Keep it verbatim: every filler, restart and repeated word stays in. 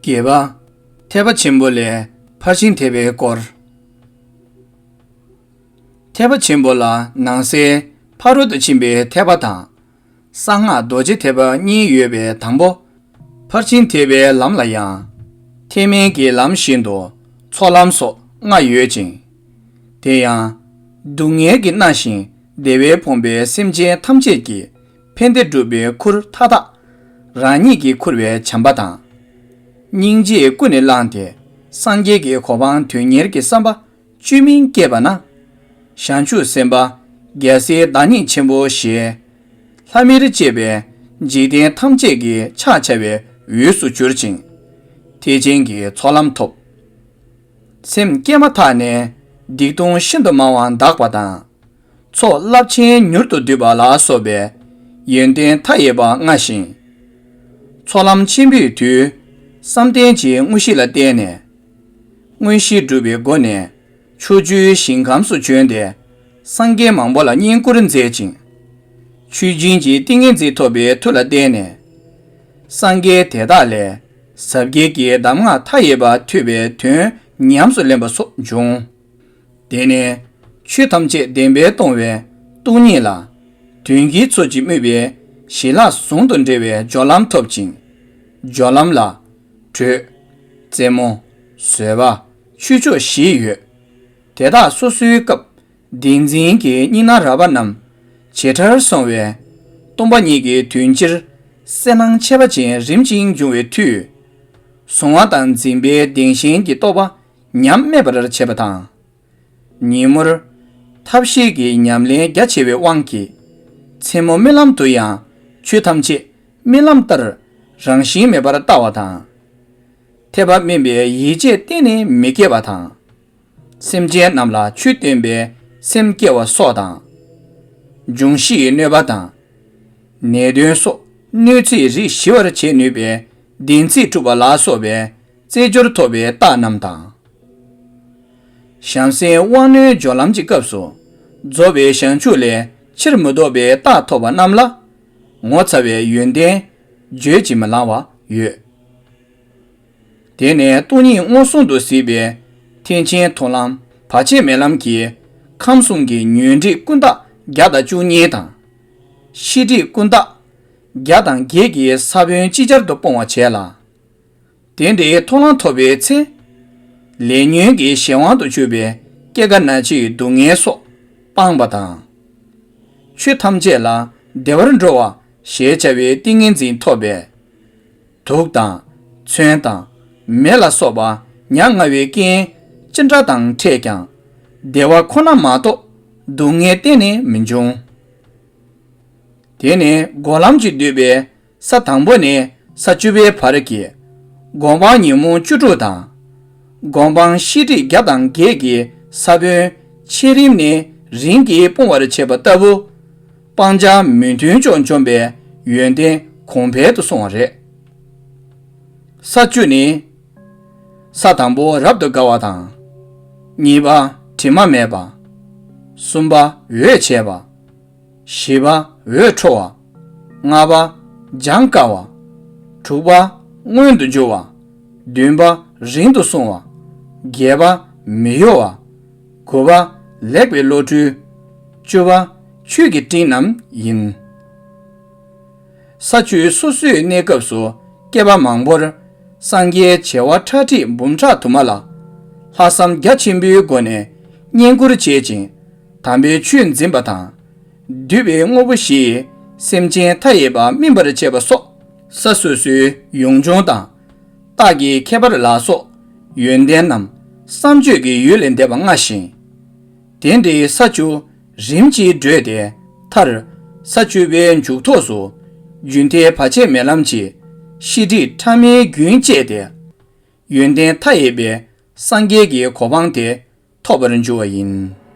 བརྒྱད་པ། ཐེག་པ་ཆེན་པོ་ལས་ཕར་ཕྱིན་ཐེག་པའི་སྐོར། ཐེག་པ་ཆེན་པོ་ལ་ནང་གསེས་ཕ་རོལ་ཏུ་ཕྱིན་པའི་ཐེག་པ་དང་། གསང་སྔགས་རྡོ་རྗེ་ཐེག་པ་གཉིས་ཡོད་པའི་དང་པོ། ཕར་ཕྱིན་ཐེག་པའི་ལམ་ལ་ཡང་། ཐེག་དམན་གྱི་ལམ་བཞིན་དུ་ཚོགས་ལམ་སོགས་ལྔ་ཡོད་ཅིང་། དེ་ཡང་། སྡུག་བསྔལ་གྱིས་མནར་ཞིང་བདེ་བས་ཕོངས་པའི་སེམས་ཅན་ཐམས་ཅད་ཀྱི་ཕན་བདེ་སྒྲུབ་པའི་ཁུར་མཐའ་དག་རང་ཉིད་ཀྱིས་འཁུར་བའི་བྱམས་པ་དང་། སྙིང་རྗེས་ཀུན་ནས་བསླངས་ཏེ་སངས་རྒྱས་ཀྱི་གོ་འཕང་དོན་གཉེར་གྱི་བསམ་པ་བཅོས་མིན་བསྐྱེད་པ་ན། བྱང་ཆུབ་སེམས་དཔའ་རྒྱལ་སྲས་བདག་ཉིད་ཆེན་པོ་ཞེས་ལྷ་མིར་བཅས་པའི་འཇིག་རྟེན་ཐམས་ཅད་ཀྱི་ཕྱག་བྱ་བའི་འོས་སུ་གྱུར་ཅིང་། ཐེག་ཆེན་གྱི་ཚོགས་ལམ་ཐོབ། སེམས་བསྐྱེད་མ་ཐག་ནས་སྡིག་ལྟུང་ཤིན་ཏུ་མང་བ་འདག་པ་དང་། ཚོགས་རླབས་ཆེན་མྱུར་དུ་བསྡུས་པ་ལ་སོགས་པའི་ཡོན་ཏན་མཐའ་ཡས་པ་མངའ་ཞིང་། ཚོགས་ལམ་ཆེན་པོའི་དུས་བསམ་གཏན་གྱི་དངོས་གཞི་ལ་བརྟེན་ནས། དངོས་གཞི་སྒྲུབ་པའི་སྒོ་ནས་ཕྱོགས་བཅུའི་ཞིང་ཁམས་སུ་བྱོན་ཏེ། སངས་རྒྱས་མང་པོ་ལ་བསྙེན་བཀུར་མཛད་ཅིང་། ཆོས་སྦྱིན་གྱི་ཏིང་ངེ་འཛིན་ཐོབ་པའི་མཐུ་ལ་བརྟེན་ནས། སངས་རྒྱས་དེ་དག་ལས་ཟབ་རྒྱས་ཀྱི་གདམས་ངག་མཐའ་ཡས་པ་ཐོས་པའི་དོན་ཉམས་སུ་ལེན་པ་སོགས་བྱུང་། དེ་ནས་ཆོས་ཐམས་ཅད་བདེན་པས་སྟོང་བའི་སྟོང་ཉིད་ལ། དོན་གྱི་ཚུལ་གྱིས་སྨོས་པའི་ཞི་ལྷག་ཟུང་དུ་འབྲེལ་བའི་སྦྱོར་ལམ་ཐོབ་ཅིང་། སྦྱོར་ལམ་ལ། དྲོད། རྩེ་མོ། བཟོད་པ། ཆོས་མཆོག་བཞི་ཡོད། དེ་དག་སོ་སོའི་སྐབས་བདེན་འཛིན་གྱི་གཉིས་སྣང་རགས་པ་རྣམས་ཇེ་ཕྲར་སོང་བས། སྟོང་པ་ཉིད་ཀྱི་དོན་སྤྱིར་གསལ་སྣང་ཁྱད་པར་ཅན་རིམ་གྱིས་འབྱུང་བའི་མཐུས། གཟུང་བ་དང་འཛིན་པའི་བདེན་ཞེན་གྱི་རྟོག་པ་ཉམས་དམས་པར་བྱེད་པ་དང་། ཉིན་མོར་ཐབས་ཤེས་ཀྱི་ཉམས་ལེན་རྒྱ་ཆེ་བའི་དབང་གིས། མཚན་མོ་རྨི་ལམ་དུ་ཡང་ཆོས་ཐམས་ཅད་རྨི་ལམ་ལྟར་རང་བཞིན་མེད་པར་ལྟ་བ་དང་། ཐེག་པ་དམན་པའི་ཡིད་ཆེས་གཏན་ནས་མི་སྐྱེ་བ་དང་། སེམས་ཅན་རྣམས་ལ་ཆོས་སྟོན་པའི་སེམས་སྐྱེ་བ་སོགས་དང་། འབྱུང་བཞིའི་གནོད་པ་དང་། ནད་གདོན་སོགས་གནོད་འཚེའི་རིགས་ཞི་བར་བྱེད་ནུས་པའི་བདེན་ཚིག་གྲུབ་པ་ལ་སོགས་པའི་རྩེ་སྦྱོར་ཐོབ་པའི་རྟགས་རྣམས་དང་། བྱམས་སེམས་དབང་རྣོན་སྦྱོར་ལམ་གྱི་སྐབས་སུ། རྫོགས་པའི་བྱང་ཆུབ་ལས་ཕྱིར་མི་ལྡོག་པའི་རྟགས་ཐོབ་པ་རྣམས་ལ། ངོ་མཚར་བའི་ཡོན་ཏན་བརྗོད་ཀྱིས་མི་ལང་བ་ཡོད། དེ་ནས་སྟོང་ཉིད་མངོན་སུམ་དུ་གཟིགས་པའི་ཐེག་ཆེན་མཐོང་ལམ་བར་ཆད་མེད་ལམ་གྱིས། ཁམས་གསུམ་གྱི་ཉོན་སྒྲིབ་ཀུན་བརྟག་བརྒྱ་དང་བཅུ་གཉིས་དང་། ཤེས་སྒྲིབ་ཀུན་བརྟག་བརྒྱ་དང་བརྒྱད་ཀྱི་ས་བོན་ཅིག་ཅར་དུ་སྤོང་བར་བྱས་ལ། དེ་འདྲའི་མཐོང་ལམ་ཐོབ་པའི་ཚེ། ལས་ཉོན་གྱི་གཞན་དབང་དུ་གྱུར་པའི་སྐྱེ་རྒ་ན་འཆིའི་སྡུག་བསྔལ་སོགས་སྤངས་པ་དང་། ཆོས་ཐམས་ཅད་ལ་བདེ་བར་འགྲོ་བ་ཞེས་བྱ་བའི་ཏིང་ངེ་འཛིན་ཐོབ་པས། དུག་དང་། མཚོན་དང་། མེ་ལ་སོགས་པ་ཉ་ང་བའི་རྐྱེན་ཅི་འདྲ་དང་འཕྲད་ཀྱང་། བདེ་བ་ཁོ་ན་མ་གཏོགས་སྡུག་བསྔལ་གཏན་ནས་མི་འབྱུང་། དེ་ནས་སྒོམ་ལམ་གྱིས་བསྡུས་པའི་ས་དང་པོ་ནས་ས་བཅུ་པའི་བར་གྱི་སྒོམ་སྤང་ཉོན་མོངས་བཅུ་དྲུག་དང་། སྒོམ་སྤང་ཤེས་སྒྲིབ་བརྒྱ་དང་བརྒྱད་ཀྱི་ས་བོན་ཆེ་རིམ་ནས་རིམ་གྱིས་སྤོང་བར་བྱེད་པ་ལྟ་བུ། སྤང་བྱ་མི་མཐུན་ཕྱོགས་འཇོམས་པའི་ཡོན་ཏན་གོང་འཕེལ་དུ་སོང་བ་རེད། ས་བཅུ་ནི། ས་དང་པོ་རབ་ཏུ་དགའ་བ་དང་། གཉིས་པ་དྲི་མ་མེད་པ། གསུམ་པ་འོད་བྱེད་པ། བཞི་པ་འོད་འཕྲོ་བ། ལྔ་པ་སྦྱང་དཀའ་བ། དྲུག་པ་མངོན་དུ་འགྱུར་བ། བདུན་པ་རིང་དུ་སོང་བ། བརྒྱད་པ་མི་གཡོ་བ། དགུ་པ་ལེགས་པའི་བློ་གྲོས། བཅུ་པ་ཆོས་ཀྱི་སྤྲིན་རྣམས་ཡིན། ས་བཅུའི་སོ་སོའི་གནས་སྐབས་སུ་བསྐལ་པ་མང་པོར་སངས་རྒྱས་བྱེ་བ་ཁྲག་ཁྲིག་འབུམ་ཕྲག་དུ་མ་ལ་ལྷག་བསམ་རྒྱ་ཆེན་པོའི་སྒོ་ནས་བསྙེན་བཀུར་བྱེད་ཅིང་། དམ་པའི་ཆོས་འཛིན་པ་དང་། འདུས་པའི་དངོས་པོ་བཞི་ཡིས་སེམས་ཅན་མཐའ་ཡས་པ་སྨིན་པར་བྱེད་པ་སོགས་ས་སོ་སོའི་ཡོངས་སྦྱོང་དང་། རྟགས་ཀྱི་ཁྱད་པར་ལ་སོགས་ཡོན་ཏན་རྣམས་བསམ་བརྗོད་ཀྱི་ཡུལ་ལས་འདས་པ་མངའ་ཞིང་། དེ་འདྲའི་ས་བཅུ་རིམ་གྱིས་བགྲོད་དེ་མཐར་ས་བཅུ་པའི་མཇུག་ཐོགས་སུ་རྒྱུན་མཐའི་བར་ཆད་མེད་ལམ་གྱི་ཤེས་སྒྲིབ་ཕྲ་མོའི་རྒྱུན་བཅད་དེ། ཡོན་ཏན་མཐའ་ཡས་པའི་སངས་རྒྱས་ཀྱི་གོ་འཕང་དེ་ཐོབ་པར་འགྱུར་བ་ཡིན།